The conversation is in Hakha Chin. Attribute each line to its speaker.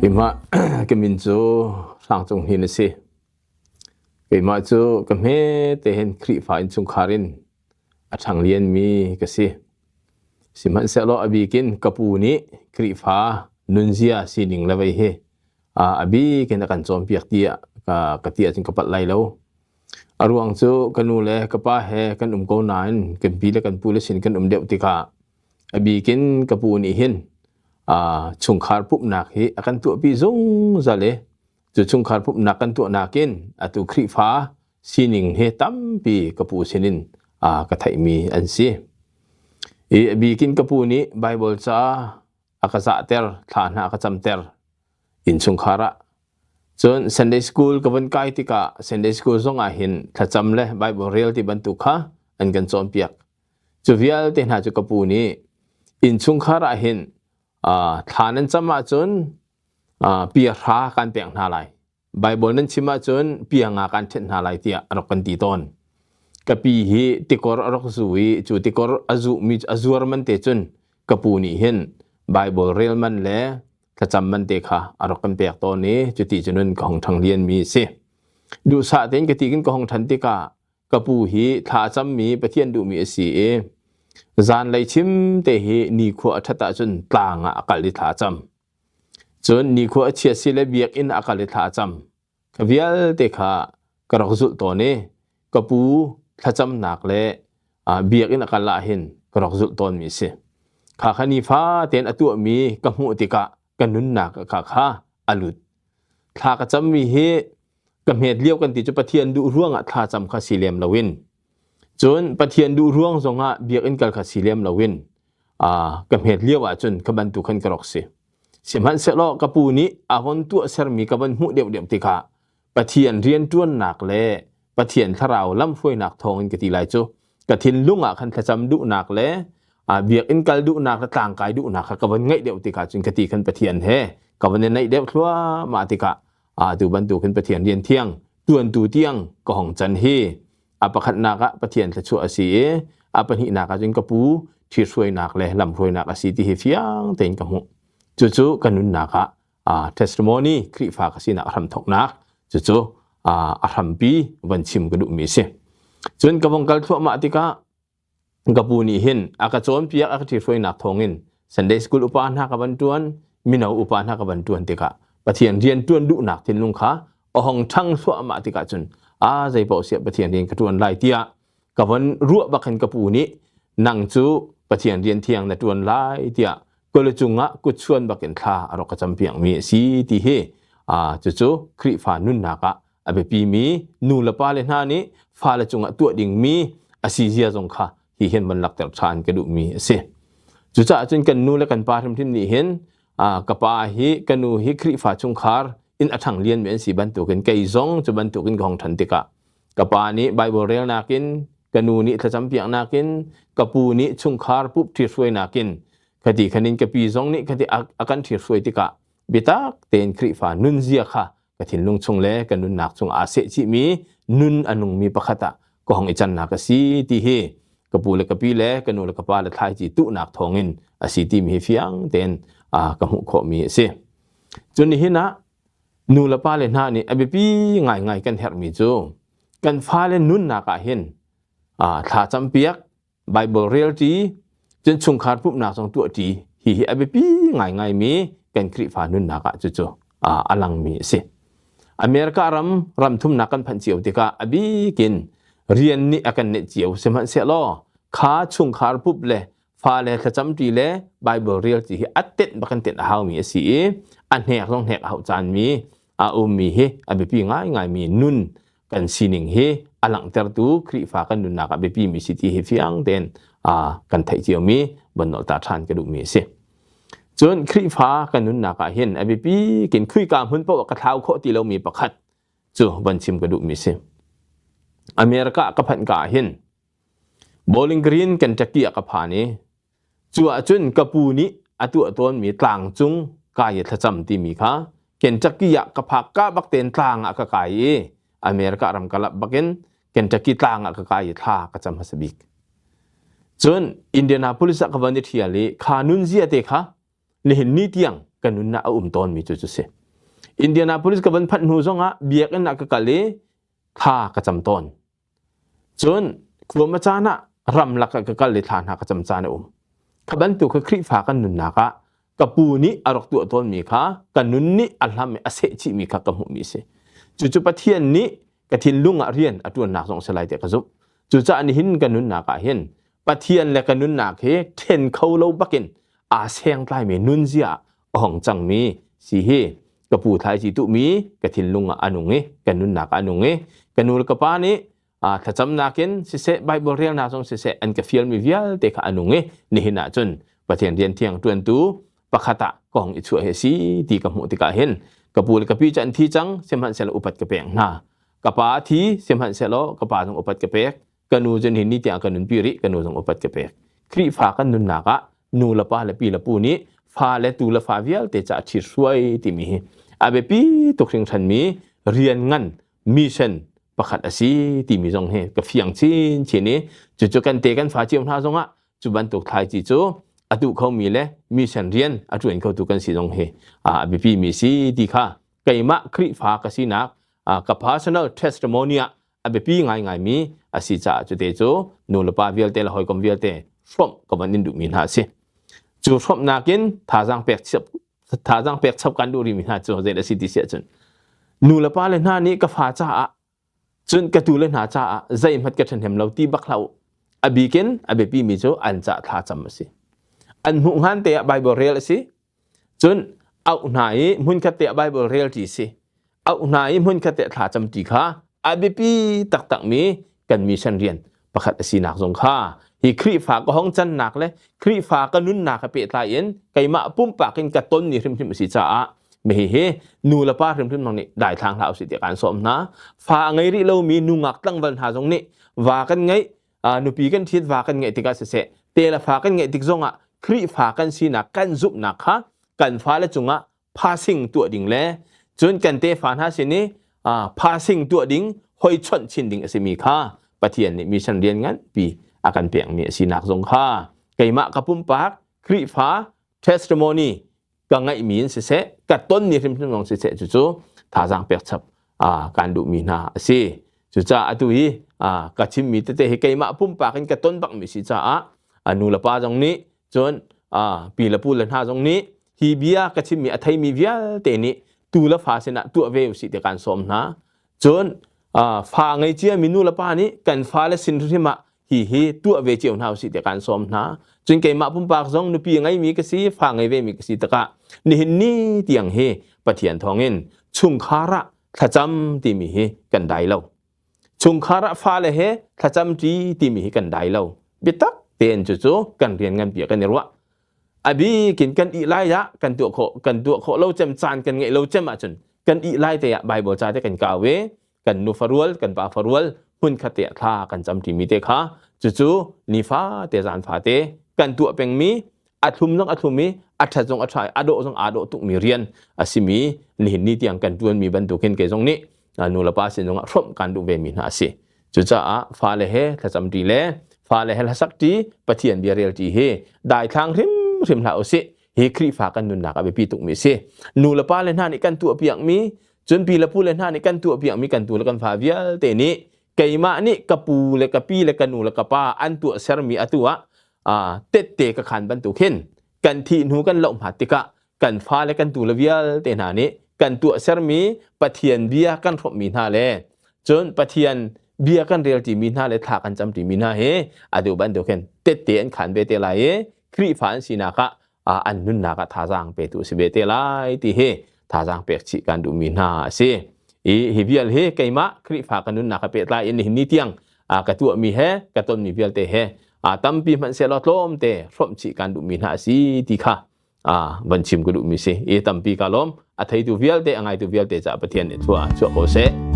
Speaker 1: Keimah ka min cu Hrang Cung Hnin a si. Keimah cu ka hme te hin Khrihfa innchungkhar in a ṭhang lianmi ka si. Sihmanhsehlaw a bik in ka pu nih Khrihfa nunzia sining le vei hi a bik in a kan cawnpiak tiah ka ti ahcun ka palh lai lo. A ruang cu ka nu le ka pa he kan um ko nain kan pi le kan pu le sin kan um deuh tikah a bik in ka pu nih hin chungkhar pumhnak hi a kan tuahpi zungzal i cu chungkhar pumhnak kan tuahnak in atu Khrihfa sining hi tampi ka pu sinin ka theihmi an si. I a bik in ka pu nih Baibal ca a ka zahter, thla hna a ka camter innchungkhar ah. Cun Sunday school ka vun kai tikah Sunday school zong ah hin thlacam le Bible rel ti bantuk kha an kan cawnpiak. Cu vialte hna cu ka pu nih innchungkhar ah hin thla nan cam ahcun pia hra kan pek hna lai. Baibal nan chim ahcun pianga kan ṭhenh hna lai tiah a rak kan ti tawn. Ka pi hi tikor a rak zu i cu tikor a zuhmi a zuar man te cun ka pu nih hin Baibal rel man le thlacam man te kha a rak kan pek tawn i cuti cun ka hung ṭhang lianmi a si. Duhsah tein ka ti kin ka hung ṭhan tikah ka pu hi thla a cammi Pathian duhmi a si i zanlei chim te hi nikhua a ṭhat ahcun tlang ah a kal i thla a cam. Cun nikhua a chia si le biakinn ah a kal i thla a cam. Kha vialte kha ka rak zulh tawn i ka pu thlacamnak le biakinn a kal ah hin ka rak zulh tawnmi a si. Kha kha nifa tein a tuahmi ka hmuh tikah ka nunnak kha kha a lut. Thla ka cammi hi ka hmet lio kan ti cu Pathian duh ruangah thla cam kha si lem loin cun Pathian duh ruang zongah biakinn kal kha si lem loin ka hmet lio ahcun ka bantuk khan ka rak si. Sihmanhsehlaw ka pu nih a hon tuah sermi ka van hmuh deuhdeuh tikah Pathian rianṭuannak le Pathian thlarau lamhruainak thawngin ka ti lai cu ka thinlung ah khan thlacam duhnak le biakinn kal duhnak le tlangkai duhnak kha ka van ngeih deuh tikah cun ka ti khan Pathian he ka van i naih deuh thluahmah tikah atu bantukin Pathian rian thiang tuantu tiang ka hong can hi a pakhatnak ah Pathian thluachuah a si i a pahnihnak ah cun ka pu ṭhithruainak le lamhruainak a si ti hi fiang tein ka hmuh. Cucu ka nunnak ah testimony Khrihfa ka sinak a hramthawknak cucu a hrampi van chim ka duhmi a si. Cun ka vong kal thluahmah tikah ka pu nih hin a ka cawnpiak a ka ṭhithruainak thawngin Sunday school upa hna ka van ṭuan mino upa hna ka van ṭuan tikah Pathian rian ṭuan duhnak thinlung kha a hong ṭhang thluahmah tikah cun a zei paoh siah Pathian rian ka ṭuan lai tiah ka von ruah bak hin ka pu nih nang cu Pathian rian thiang na ṭuan lai tiah kawle cungah kutchuan bakin thla a rak ka campiakmi a si ti hi cucu Khrihfa nunnak ah a biapimi nu le pa le hna nih fale cungah tuah dingmi a si zia zong kha hi hin van lakter ṭhan ka duhmi a si. Cucaah cun kan nu le kan pa hrimhrim nih hin ka pa hi ka nu hi Khrihfa chungkhar in a ṭhang lianmi an si bantukin kei zong cu bantukin ka hong ṭhan tikah ka pa nih Bible relnak in ka nu nih thlacam piaknak in ka pu nih chungkhar pup ṭhithruainak in khati khanin ka pi zong nih khati a kan ṭhithruai tikah biatak tein Khrihfa nunzia kha ka thinlung chung le ka nunnak chung aa seh chihmi nun a nungmi pakhat ah ka hong i cannak a si ti hi ka pu le ka pi le ka nu le ka pa le thlaici tuhnak thawngin a si timi hi fiang tein ka hmuh khawhmi a si. Cun nihin ah nu le pa le hna nih a biapi ngaingai kan herhmi cu kan fale nunnak ah hin thla campiak Bible relṭi, cun chungkhar pumhnak zong tuahṭi hihi a biapi ngaingaimi kan Khrihfa nunnak ah cucu a langmi a si. America ram ram thumnak kan phanh cio tikah a bikin rian nih a kan neih cio sihmanhsehlaw kha chungkhar pup le fale thlacamṭi le Bible relṭi hi a tenh bak kan tenh a haumi a si i a hnek zong hnek a hauh caanmi a ummi hi a biapi ngaingaimi nun kan sining hi a langhtertu Khrihfa kan nunnak ah biapimi si ti hi fiang tein kan theih ciomi von nolh ta ṭhan ka duhmi a si. Cun Khrihfa kan nunnak ah hin a biapi kin Khrihka hmun paoh ka thlau khawh ti lomi pakhat cu von chim ka duhmi si. America ka phanh ka ah hin Bowling Green, Kentucky ah ka phan i cu ahcun ka pu nih a tuah tawnmi tlangcung kai i thlacam timi kha Kentucky ah ka phak ka bak tein tlang ah ka kai i America ram ka lap bakin Kentucky tlang ah ka kai i thla ka cam hmasa bik. Cun Indianapolis ah ka van i ṭhial i kha nunzia te kha nihin ni tiang. ka nunnak a um tawnmi cu cu si. Indianapolis ka van phanh hnu zongah biakinn ah ka kal i thla ka cam tawn. Cun khuam a caan ah ramlak ah ka kal i thla hna ka cam caan a um. Kha bantuk kha Khrihfa kan nunnak ah ka pu nih a rak tuah tawnmi kha ka nun nih a hlam i a seh chihmi kha ka hmuhmi a si. Cucu Pathian nih ka thinlung ah rian a ṭuannak zong a si lai tiah ka zumh. Cucaah nihin ka nunnak ah hin Pathian le ka nunnak hi ṭhen kho lo bakin aa sengtlaimi nunzia a hong cangmi si hi ka pu thlaici tuhmi ka thinlung ah a nung i ka nunnak ah a nung i ka nu le ka pa nih thlacamnak in siseh Bible relnak zong siseh an ka fialmi vialte kha a nung i nihin ah cun Pathian rian thiang ṭuantu pakhat ah ka hong i chuah hi a si ti ka hmuh tikah hin ka pu le ka pi cu an thi cang, sihmanhsehlaw upat ka pek hna. Ka pa a thi, sihmanhsehlaw ka pa zong upat ka pek. Ka nu cun hi ni tiang ka nunpi rih, ka nu zong upat ka pek. Khrihfa kan nunnak ah nu le pa le pi le pu nih fa le tu le fa vialte ca ṭhit hruai timi hi a biapi tuk hringhranmi rian ngan mission pakhat a si timi zong hi ka fiang chinchin i cucu kan te kan fa cio hna zongah cu bantuk thlaici cu a tuh khomi le mission rian a ṭuan khotu kan si zong hi a biapi mi si ti kha keimah Khrihfa ka sinak ka personal testimony ah a biapi ngaingaimi a si caah cute cu nu le pa vialte le hawikom vialte hrawmh ka van in duhmi hna a si. Cu hrawmhnak in thazaang pek chap kan duh rihmi hna cu zei a si ti si ahcun nu le pa le hna nih ka fa caah cun ka tu le hna caah zeihmanh ka ṭhahnem lo ti bak hlah u. A bikin a biapi mi cu an cah thlacam a si. An hmuh hngan te ah Bible rel a si. Cun auh hna i hmunkhat te ah Bible rel ṭi si. Auh hna i hmunkhat te thla cam ṭi kha a biapi taktakmi kan mission rian pakhat a sinak zong kha hi Khrihfa ka hong cannak le Khrihfa ka nunnak he pehtlai in keimah pumpak in ka tonmi hrimhrim a si caah mi hi nu le pa hrimhrim zong nih daithlang hlah usih tiah kaan sawm hna. Fa a ngei rih lomi nungak tlangval hna zong nih va kan ngeih, nupi kan ṭhit, va kan ngeih tikah siseh, te le fa kan ngeih tik zongah Khrihfa kan sinak kan zumhnak kha kan fale cungah passing tuah ding le cun kan tefa hna sin i passing tuah ding, hoi chawnh chin ding a simi kha Pathian nih mission rian nganpi a kan pekmi a sinak zong kha keimah ka pumpak Khrihfa testimony ka ngeihmi in siseh, ka tonmi hrimhrim zong siseh, cucu thazaang pek chap kan duhmi hna a si. Cucaah atu hi ka chimmi tete hi keimah pumpak in ka ton bakmi si caah nu le pa zong nih, cun pi le pu le hna zong nih hi bia ka chimmi a theimi vialte nih tu le fa sinah tuah ve usih ti kan sawm hna. Cun fa ngei ciami nu le pa nih kan fale sin hrim ah hi hi tuah ve cio hna usih tiah kan sawm hna. Cun keimah pumpak zong nupi ngeimi ka si, fa ngei vemi ka si tikah nihin ni tiang hi Pathian thawngin chungkhar ah thlacam timi hi kan dai lo. Chungkhar ah fale he thlacam ṭi timi hi kan dai lo. Biatak tein cucu kan rian nganpi ah kan i ruah. A bikin kan ih lai ah kan tuah khawh lo cem caan kan ngeih lo cem ahcun kan ih lai te ah Bible ca te kan kau i kan nu farual, kan pa farual hmunkhat te ah thla kan cam ṭimi te kha cucu nifa te zan fate kan tuah pengmi, a thlum zong a thlum i a ṭhat zong a ṭha i a dawh zong aa dawh tukmi rian a simi nihin ni tiang kan ṭuanmi bantukin kei zong nih nu le pa sin zongah hrawmh kan duh vemi hna a si. Cucaah fale he thlacam ṭi le fale he hlasak ṭi, Pathian bia rel ṭi hi daithlang hrimhrim hlah usih. Hi Khrihfa kan nunnak a biapi tukmi a si. Nu le pa le hna nih kan tuahpiakmi, cun pi le pu le hna nih kan tuahpiakmi kan tu le kan fa vialte nih keimah nih ka pu le ka pi le ka nu le ka pa an tuah sermi atu ah tette ka khan bantuk hin kan thih hnu kan loh hmat tikah kan fale kan tu le vialte hna nih kan tuah sermi Pathian bia kan hrawmhmi hna le cun Pathian bia kan relṭimi hna le thla kan camṭimi hna hi atu bantuk hin tette an khan ve te lai i Khrihfa an sinak ah an nunnak ah thazaang petu a si ve te lai ti hi thazaang pek chih kan duhmi hna a si. I hi vial hi keimah Khrihfa ka nunnak a pehtlai in nihin ni tiang ka tuahmi he ka tonmi vialte he tampi hmanh sehlaw tlawmte hrawmh chih kan duhmi hna a si ti kha van chim ka duhmi si. I tampi ka lawm. A theitu vialte, a ngaitu vialte caah Pathian nih thlua chuah ko seh.